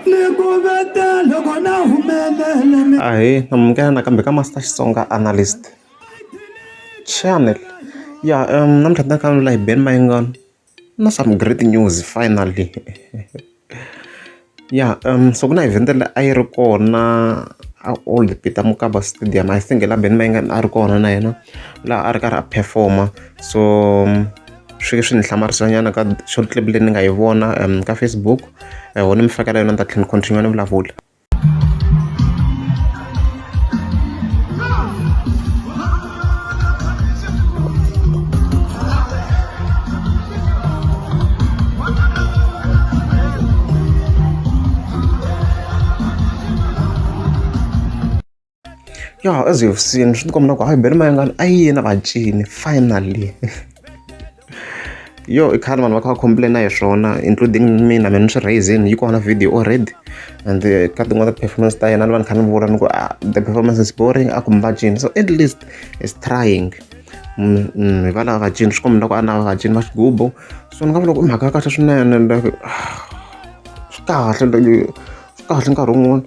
Ni ku veta loko na humelela mi. Ahee, namukela nakambe ka Master Xitsonga Analyst Channel. Ya namuntlha ni ta kha ni hi Ben Mayengani na some great news finally. Ya so ku na event leyi a yi ri kona a Old Peter Mokaba Stadium I think la Ben Mayengani a ri kona na yena laha a ri karhi a perform-a so swi swi ni hlamarisa nyana ka short clip leyi ni nga yi vona ka Facebook ho ni mi fakela yona ni ta tlhela ni continue ni vulavula. Ya as you've seen swi tikomba na ku hayi Benny Mayengani a yi na vacini finally yo i khale vanhu va kha va complain-a hi swona including mina mina ni swi raise-ini yi kona video already and ka tin'wana ta performance ta yena ni va ni kha ni vula ni ku the performance is boring a ku vacini so at least is trying hi va lava vacini swi komba na ku a na vacini va xigubu so ni nga vula ku i mhaka ya kahle swinene like swi kahle like swi kahle nkarhi wun'wani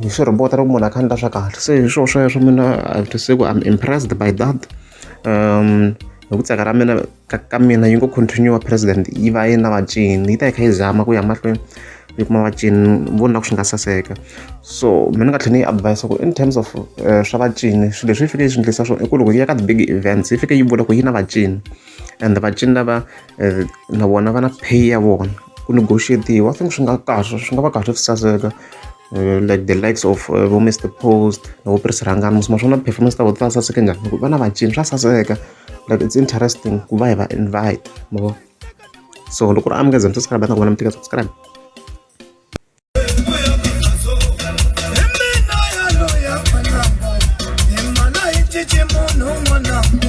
hi swi rhobota loko munhu a kha a endla swa kahle se hi swona sweswo mina I have to say ku I'm impressed by that hi ku tsaka ra mina ka mina yi ngo continue president yi va yi na vacini yi ta yi kha yi zama ku ya mahlweni yi kuma vacini vona ku swi nga saseka so mina ni nga tlhela ni yi advise ku in terms of swa vacini swilo leswi yi fanekele yi swi endlisa swona i ku loko yi ya ka ti-big events yi fanekele yi vula ku yi na vacini and vacini lava na vona va na pay ya vona ku negotiate-iwa I think swi nga kahle swi nga va kahle swi saseka like the likes of vo Mister Post na vo Prince Rhangani ma swona performance ta vona ti va saseke njhani loko va na vacini swa saseka like it's interesting ku va hi va invite ma vo so loko ri amukeza mi subscribe na ku vona mi tika subscribe. Hi mina yaloya n'wananga, hi mana hi cinci munhu n'wananga.